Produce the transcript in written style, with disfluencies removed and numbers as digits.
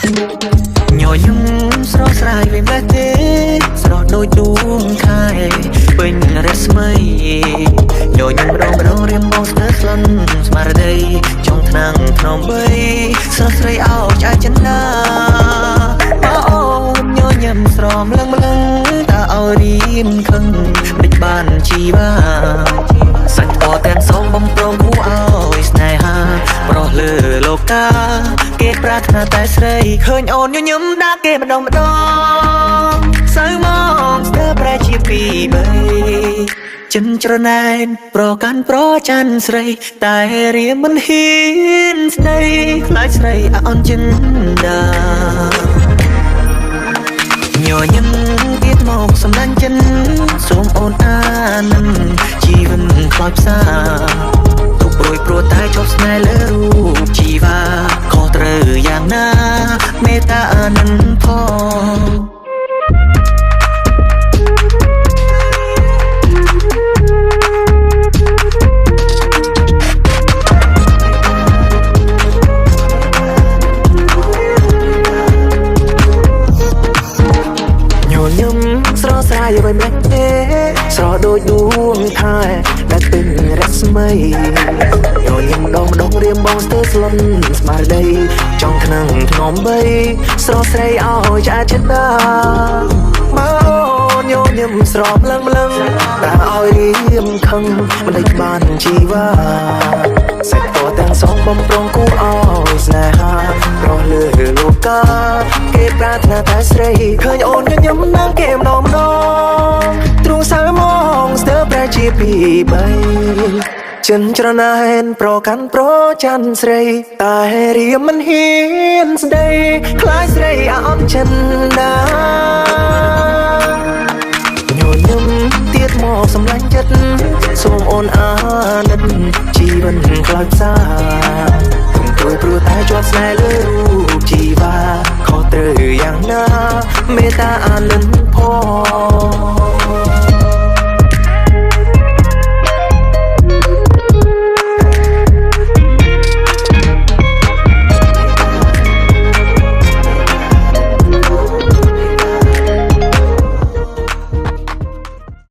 ញញឹមស្រស់ស្រាយវិញម្លេះទេស្រស់ដូចដួងខែពេញរស្មីញញឹមម្ដងម្ដងរៀមបងស្ទើរស្លន់ស្មារតីចង់ថ្នាំងថ្នមបីស្រស់ស្រីអោចអាចចិនណាបើអូនញញឹមស្រមលឹងម្លឹងតើឲ្យរៀមខឹងមិនបានជីវ៉ាសាច់ពណ៌ទាំងសងបំប្រងគូឲ្យស្នេហាប្រុសលើលោកាគេប្រាថ្នាតែស្រីឃើញអូនញញឹមដាក់គេម្ដងម្ដងសៅមកស្ទើរប្រែជាពីរបីចិនច្រណែនប្រកាន់ប្រច័នស្រីតែរៀមមិនហ៊ានស្ដីខ្លាចស្រីអន់ចិនដាញញឹមទៀតមកសម្លាញ់ចិនសូមអូនអានជីវិតខ្លោចផ្សាទុកព្រួយព្រោះតែជាប់ស្នេហ៍លើរូបជីវ៉ាខុសត្រូវយ៉ាងណាមេត្តាអានផង ញញឹមស្រស់ស្រាយអ្វីម្លេះទេស្រស់ដូចដួងខែដែលពេញរស្មីញញឹមម្ដងម្ដងរៀមបងស្ទើរស្លន់ស្មារតីចង់ថ្នាំងថ្នមបីស្រស់ស្រីឲ្យឆ្អែតចិត្តដាបើអូនញញឹមស្រមលឹងម្លឹងតើឲ្យរៀមខឹងមិនដេចបានជីវ៉ាសាច់តទាំងសងបំប្រងគូឲ្យស្នេហាប្រុសលើលោកាគេប្រាថ្នាតែស្រីឃើញអូនញញឹមដល់គេម្ដងម្ដងទ្រូងសៅមងស្ទើរប្រែជាពីរបីចិនច្រណែនប្រកាន់ប្រច័នស្រីតែរៀមមិនហ៊ានស្ដីខ្លាចស្រីអន់ចិនដាញញឹមទៀតមកសម្លាញ់ចិត្តសូមអូនអាណិតជីវិតខ្លោចផ្សាទុំព្រួយព្រោះតែជាប់ស្នេហ៍លើរូបជីវ៉ាខុសត្រូវយ៉ាងណាមេត្តាអាណិតផង។